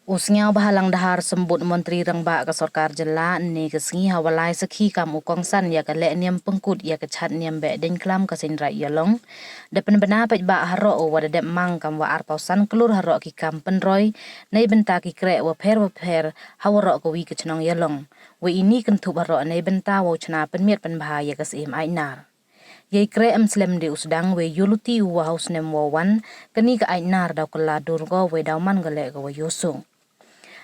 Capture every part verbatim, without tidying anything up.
U Sniawbhalang Dhar, Symbud Montri Rangbah ka Sorkar Jylla, ynne ka sngi ha wa lai sakhi kam u kongsan ya ka lehniam pynkut ya ka chad niam Behdieñkhlam ka Seiñraij Ialong, da pynbna paidbah haroh u wa da dep mang kam wa arphaw san klur haroh ki kam pynroi neibynta ki kreh wapher wapher ha waroh kawi ka chnong Ialong, wei ini kynthup haroh neibynta wow chna pynmiat pynbha ya ka Syiem Aitnar. Yei kreh em slem de u sdang, wei yooluti u wa ha u snem wow wan kani ka Aitnar daw kylla dur ko, wei daw man ka leh ka wa yoosuk.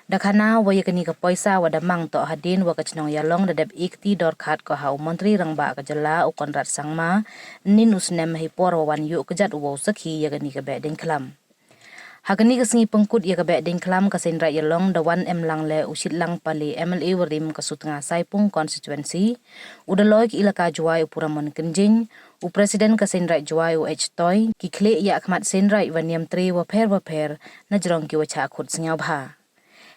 Da khana u wa ya kani ka poisa wa da mang toh hadien wa ka chnong Ialong da dep e kti dorkhat ko ha u Montri Rangbah ka Jylla, u Conrad Sangma, ynnin u snem, heipor wa wan yoh kjat u wow sakhi ya kani ka Behdieñkhlam. Ha kani ka sngi pynkut ya ka Behdieñkhlam ka Seiñraij Ialong da wan emlang leh u Shitlang Pale, M L A warim ka Sutnga Saipung Constituency, u Dolloi ka Elaka Jowai u Puramon Kynjing, u President ka Seiñraij Jowai u H Toi, ki khlieh yahkhmat Seiñraij wa niam tre wapher wapher najrong ki wa chah khut sniawbha.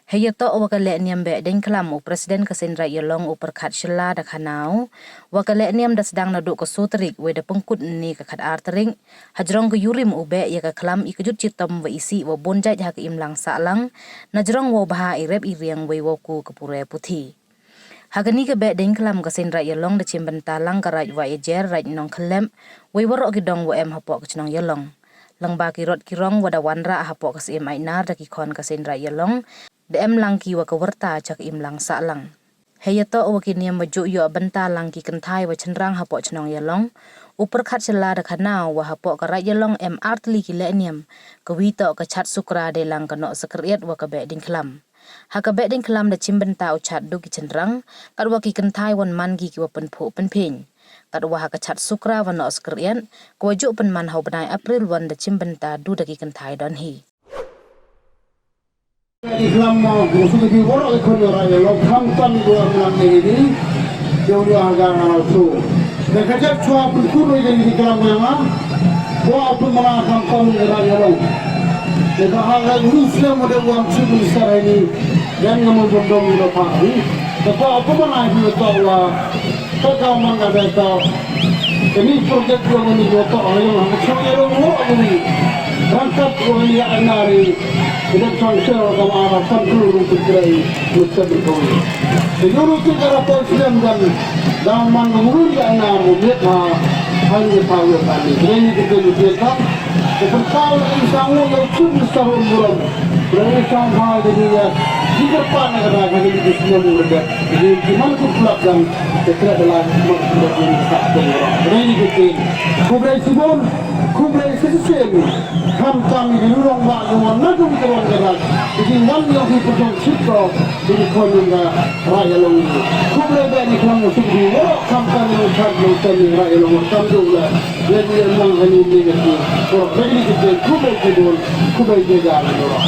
Heiyatoh wa ka lehniam Behdieñkhlam, u President ka Seiñraij Ialong u Pyrkhat Shylla da khana u wa ka lehniam da sdang naduh ka soo tarik, wei da pynkut ynne ka khatar tarik, hajrong ka yurim u beh ya ka khlam i kjut chitom wa i sih wa boon jait ha ka imlang sahlang, najrong wow bha i rep i riang wei wow ku ka pure puthi. Ha kani ka Behdieñkhlam ka Seiñraij Ialong da chimbynta lang ka Raij Wahiajer, Raij Nongkhyllep, wei waroh ki dong wa em hapoh ka chnong Ialong. Lyngba ki rot ki rong wa da wanrah hapoh ka Syiem Aitnar da ki khon ka Seiñraij Ialong, da emlang ki wa ka wyrta cha ka imlang sahlang. Heiyatoh wa ki niam wa jooh yoh bynta lang ki kynthai wa chynrang hapoh chnong Ialong, u Pyrkhat Shylla da khana u wa hapoh ka Raij Ialong em ar tylli ki lehniam, kawi toh ka chad sukra, deilang ka Nohsakriat wa ka Behdieñkhlam. Ha ka Behdieñkhlam da chimbynta u chad du ki chynrang, katwa ki kynthai wan man ki ki wa pynphuh pynphieng. Katwa ha ka chad sukra wa Nohsakriat, ka wa jooh pynman ha u bnai April wan da chimbynta du da ki kynthai donhi. Ikhlam mo, musu ki waroh i khon Ialong, khamtam du am nam ne di, yow yow ha ga na su. Te ka jat chwa pynkut ro i klam ko ya ma. Wa pynmana khamtam i Ialong. Te ka ha ga Muslim mo de wa Chief Minister ini, yan nga mo bondom ni lo pa ni. Te wa pynmana i lo to wa. Ka ka man ka da to. Kani project ko ni ko to, ha yung ha chong ya lo mo ni. Rangkat ko ni ya nari. Ida chong se ko ma ra san tu ru tu krai. Musta ko. Te yuru tu ka ra to siam dan. Da man ko mu ya na mo met ha. Ha yung ta yo ta ni. Kani ki tu ni ta. Te pun ta u ni sang u yo chun sa ru mu ram. Rani sang bha de ni ya. Ni ka pa na ka da ka ni ki snem u de. Ni ki man ku plak dan. Te kra de la ma ku plak ni sa ko ram. Rani ki te. Khublei chibun, khublei chisien. Khamtam i di rong ba ni wan na dum ka wan ka da. Ni ki wan ni ki pun chit ko. Ni ki khon ni ka Raij Ialong. Khublei ba ni kham suk ni. Khamtam ni khat ni khat ni Raij Ialong. Kam du la. Len ni lang ha ni ni ni. Ko rek ni ki te khublei chibun, khublei je ja ni ro.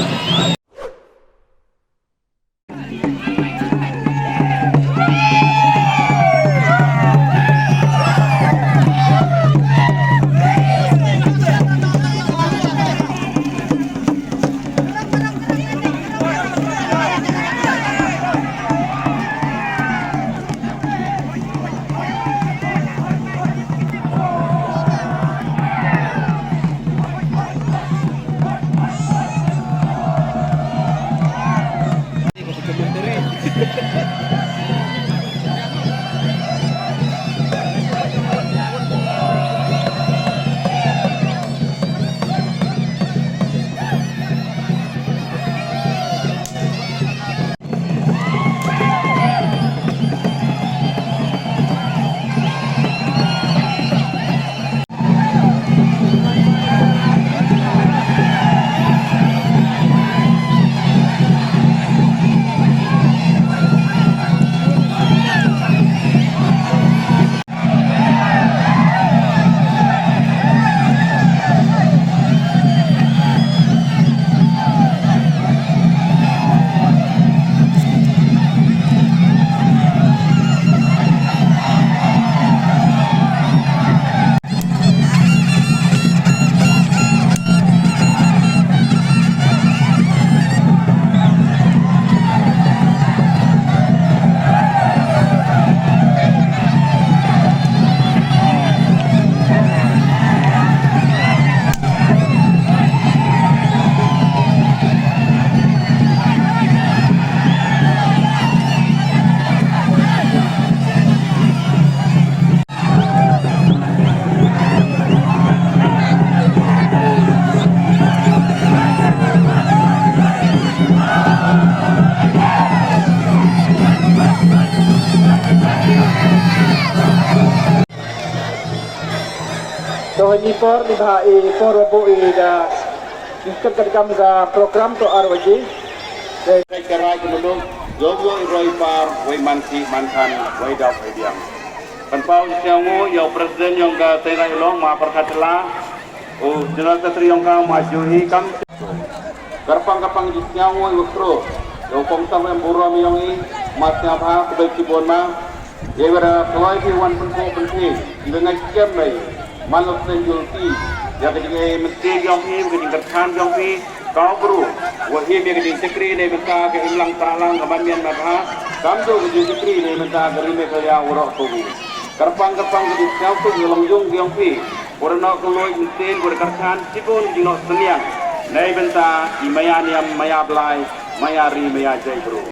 Ini por di bha i por wa bu i da. Ngiskhet ka kam ka program to ar waji. Dei ka rai ka muluk, yow yow i roi par, wei man ki man khan, wei dap wei diang. Kan pau i siang u, yow president yong ka Seiñ Raij Long, ma Perkat Chla. U General Secretary yong ka, ma Juhi kam. Kyrpang kyrpang ji sñiaw ngooñ wa khroo. Yow kong sam em burom yong i, ma sñiaw bha, khublei chibun ma. Ye wa da kloi phi wan pynkhooh pynkhie, i wa ngait kem mei. Man lok seiñ jul phi. Ya ka jingeh mynsiem yong phi, ka jingkyrchaan yong phi. Ka bru, wa him ya ka jingchakri neibynta ka imlang sahlang ka man mian man bha. Kamjooh ka jingchakri neibynta ka ri Meghalaya waroh kawi. Kyrpang kyrpang ka jingsñiawsuk yong long yung yong phi. Wa da noh ka loi mynsiem, wa da kyrchaan chibun ki noh synniang. Neibynta i maya niam, maya blai, maya ri, maya jaitbru.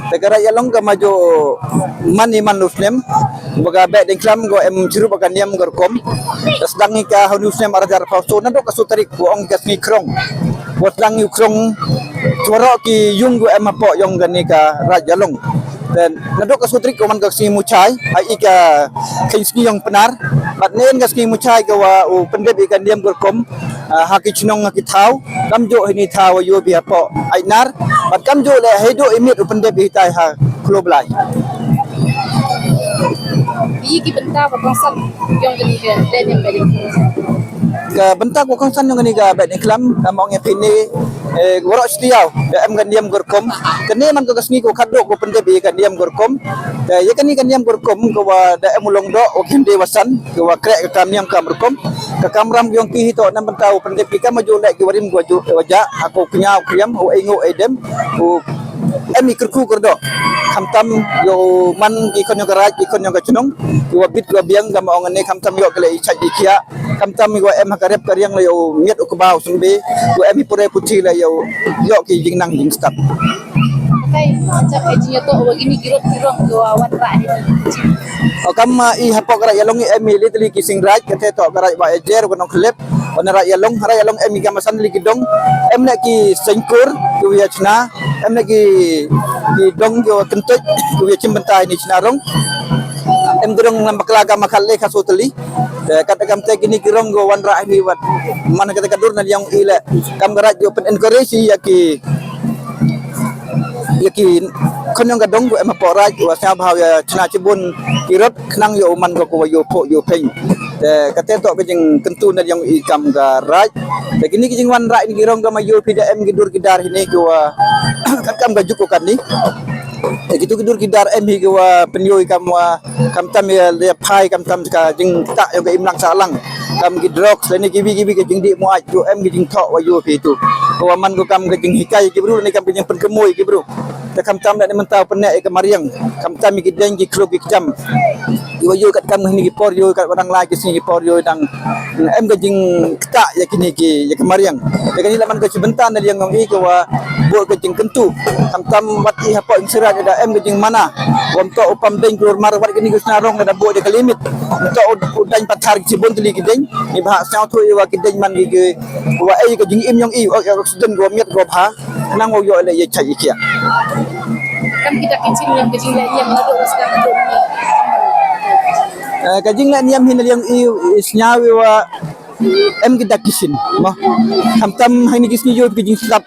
Te ka Raij Along ka maju man i man u snem, ba ka Behdieñkhlam ko em chirup ka niam ka rukom. Ka sdang i ka ha u snem ar hajar arphaw soo, nadooh ka soo tarik wa ong ka sngi khrong. Wa sdang i u khrong chwaroh ki yung ko em hapoh yong kani ka Raij Along. Te nadooh ka soo tarik ko man ka sngi Muchai, ha i ka kheiñ sngi yong Pnar. Bad ynne ka sngi Muchai ka wa u pyndep i ka niam ka rukom, ah, ha ki chnong ha ki thaw, kamjooh hini thaw wa yoo phi hapoh Aitnar, bad kamjooh le heiduh i miet u pyndep i hitai ha Khloo Blai. Ki bynta wa kongsan yong kani ka Behdieñkhlam. Ka bynta wa kongsan yong kani ka Behdieñkhlam, kam ong ya phi ni, eh, waroh stia da em ka niam ka rukom. Kani man ka sngi ka wa khatduh ka wa pyndep i ka niam ka rukom. Te ya kani ka niam ka rukom ka wa da em u long doh wa khynde wa san, ka wa kreh ka kam niam kam rukom. Ka kamram yong ki hi toh na bynta u pyndep i kam wa jooh le ki warim wa jooh wa jah, ha ka u kñia u kriam, u ainguh aidem, u em i kyrkhu kyrdoh. Khamtam yow man ki khon yong ka raij, ki khon yong ka chnong, ki wa bit ki wa biang, kam ong ynne, khamtam yoh ki le i chait i khiah, khamtam i wa em ha ka rep ka riang le yow miat u kba u symbe, wa em i pure puthi le yow yoh ki jingnang jingstad. Katai, chap ai jingyadoh wa kini ki rot ki rong ki wa wanrah hi. O kam, ah, i hapoh ka Raij Ialong i em i le tylli ki sing raij, katai toh ka raij wa Yajer, wa Nongkhlep, wa na Raij Ialong, Raij Ialong em i kam wa san tylli ki dong, em le ki sengkur ki wa ya chna, em le ki, ki dong ki wa kyntuid ki wa ya chim bynta ini chna rong. Em ki rong nam bakla kam wa khatle khatsoo tylli. Te kat kam te kini ki rong ki wa wanrah ini wat man kata ka dur na liang i le kam ka raij yow pyn encourage ya ki ya ki khon yong ka dong ki wa em hapoh raij wa sñiaw bha ya chna chibun ki rot khnang yow man ko ki wa yow phoh yow pheng. Te katai toh ka jingkyntu na liang i kam ka raij. Te kini ki jingwanrah ini ki rong kam wa yoo phi da em ki dur ki dar hini ki wa kat kam ka juk ko katni. Te kitu ki dur ki dar em hi ki wa pynyoo i kam wa khamtam ya le phai, khamtam ka jingktah yong ka imlang sahlang. Kam ki drugs, lane ki wi ki wi ka jingdih muaj, yow em ki jingthoh wa yoo phi tu. Ka wa man ko kam ka jinghikai ki bru, lane kam ka jingpynkymmo ki bru. Te khamtam da ni mynta u pynneh ya ka mariang, khamtam ya ki deiñ ki khloo ki kjam. Ki wa yoo kat kam hini ki por yoo kat wa dang lai ki sngi ki por yoo dang em ka jingktah ya kini ki, ya ka mariang. Te kani la man ka chibynta na liang yong i ka wa booh ka jingkyntu. Khamtam wat i hapoh Imsiraij da em ka jingmana. Wam toh u pam deiñ klur mar wat kini ki chna rong da booh da ka limit. Toh u, u daiñ pathar ki chibun tylli ki deiñ. Ni bha sñiawthooh i wa ki deiñ man ki ki wa ei ka jingim yong i, o, ya accident ko miat ko bha. Nang wow yoh le ya chait ya khiah. Kam ki dak ki jingniam, ka jingleh niam na doh wa sdang doh ni. Eh, ka jingleh niam hi na liang i, i sñiaw i wa em ki dak ki sin, mo. Khamtam hini ki sngi yoo ki jingslap.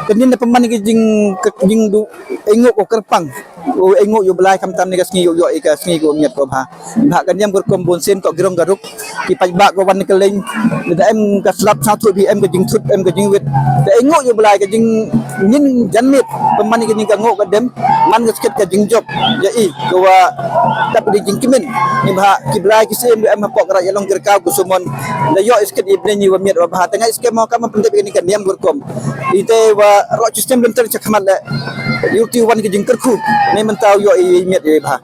Kani na pynman ki jing, ka jingdu, ainguh ko kyrpang. U ainguh yow blai khamtam ni ka sngi yow yoh i ka sngi ko miat ko bha. Bha ka niam ka rukom bun sien toh ki rong ka ruk. Ki paidbah ko wan ka leiñ. Da em ka slap sñiawthooh phi em ka jingthut, em ka jingwit. Da ainguh yow blai ka jingngin janmiet. Pynman kini ka nguh ka dem. Man ka skit ka jingjop. Ya i, ka wa tap di jingkmen. Ni bha ki blai ki siem em hapoh ka Raij Ialong ki rkaw ki sumon. Da yoh i skit i bneiñ i wa miat wa bha. Tang i skit mo kam pyndep kini ka niam ka rukom. Ite wa roh system lynter chakhmat le. Yow ti wan ki jingkyrkhu. Ni mynta u yoh i miat i bha.